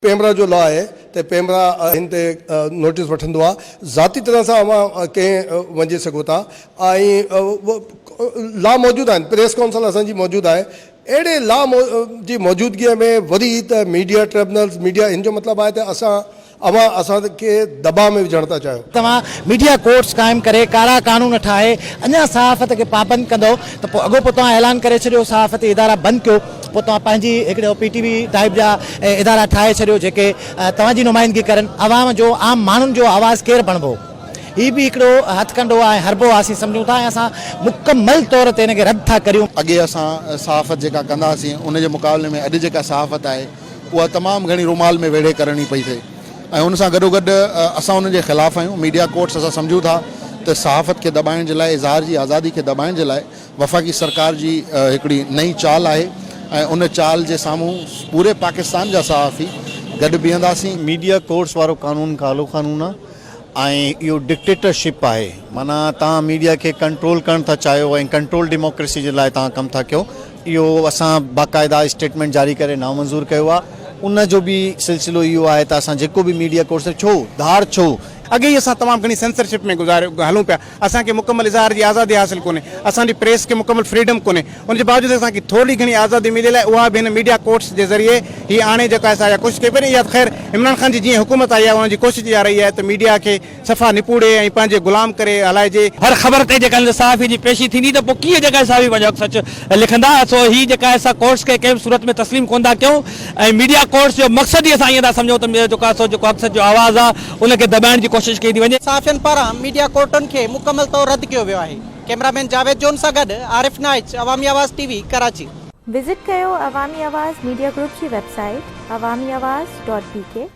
PEMRA جو لا آهي ته پيمرا هن تي نوٽيس وٺندو آهي ذاتي طرح سان اوهان ڪنهن وڃي سگهو ٿا ۽ لا موجود آهن پريس ڪونسل اسان جي موجود آهي اهڙي لا جي موجودگي ۾ وري ته ميڊيا ٽربنلز ميڊيا ان جو مطلب آهي ته اسان اوهان اسان کي دٻاء ۾ وجهڻ ٿا چاهيو. توهان ميڊيا ڪورٽس قائم ڪري ڪارا قانون ٺاهي اڃا صحافت کي پابند ڪندؤ ته پوء اڳو پوء توهان اعلان ڪري ڇڏيو صحافتي ادارا بند ڪيو پوء توهان پنهنجي هڪڙو پي ٽي وي ٽائيپ جا ادارا ٺاهي ڇڏيو جيڪي توهان جي نمائندگي ڪرن عوام جو عام ماڻهن جو آواز ڪير بڻبو هي به هڪڙو هٿ ڪنڊو آهي ۽ حربو آهي اسين سمجهون ٿا ۽ اسان مڪمل طور تي ان کي رد ٿا ڪريون. اڳي اسان صحافت جيڪا ڪندا هئاسين ان جي مقابلي ۾ اڄ جيڪا صحافت آهي اها تمام گهڻي رومال ۾ ويڙهي ڪرڻي پئي ٿئي ۽ ان سان گڏوگڏ اسان انهن جي خلاف آهيون. ميڊيا ڪورٽس اسان سمجهون ٿا ته صحافت کي دٻائڻ جي لاء اظهار جي آزادي کي دٻائڻ جي لاء وفاقي سرڪار جي هڪڙي نئين چال آهي ۽ ان چال جي سامهون پوري پاڪستان جا صحافي گڏ بيهنداسين. ميڊيا ڪورٽس وارو قانون ڪالو قانون آهي ۽ اهو ڊڪٽيٽر شپ آهي معنيٰ توهان ميڊيا کي ڪنٽرول ڪرڻ ٿا چاهيو ۽ ڪنٽرول ڊيموڪريسي جي لاء توهان ڪم ٿا ڪيو اهو اسان باقاعده اسٽيٽمينٽ جاري ڪري نامنظور ڪيو آهي ان جو به سلسلو اهو آهي ته اسان جيڪو به ميڊيا ڪورس ڇو ڌار ڇو اڳي ئي اسان تمام گهڻي سينسرشپ ۾ گذاريو هلون پيا اسان کي مڪمل اظهار جي آزادي حاصل ڪونهي اسان جي پريس کي مڪمل فريڊم ڪونهي ان جي باوجود اسان کي ٿورڙي گهڻي آزادي مليل آهي اها به هن ميڊيا ڪورٽس جي ذريعي هي آڻي جيڪا آهي سا اها ڪوشش ڪئي پئي اها ته خير عمران خان جي جيئن حڪومت آئي آهي انهن جي ڪوشش اها رهي آهي ته ميڊيا کي صفا نپوڙي ۽ پنهنجي غلام ڪري هلائجي. هر خبر تي جيڪا صحافي جي پيشي ٿيندي ته پوء ڪيئن جيڪا صحافي پنهنجو حق سچ لکندا سو هي جيڪا آهي سا ڪورٽس کي ڪنهن به صورت ۾ تسليم ڪونه ٿا ڪيون ۽ ميڊيا ڪورٽس جو مقصد ئي اسان ائين ٿا سمجهون ته جيڪو آهي سو جيڪو حق سچ جو آواز آهي ان کي دٻائڻ جي ڪوشش ڪئي ٿي وڃي. صحافين پاران ميڊيا ڪورٽن کي مڪمل طور رد ڪيو ويو آهي. ڪئميرا مين جاويد جون سان گڏ Arif Naich, Awami Awaz T V, Karachi. Visit ڪيو عوامي آواز ميڊيا گروپ جي website Awami Awaz dot B K.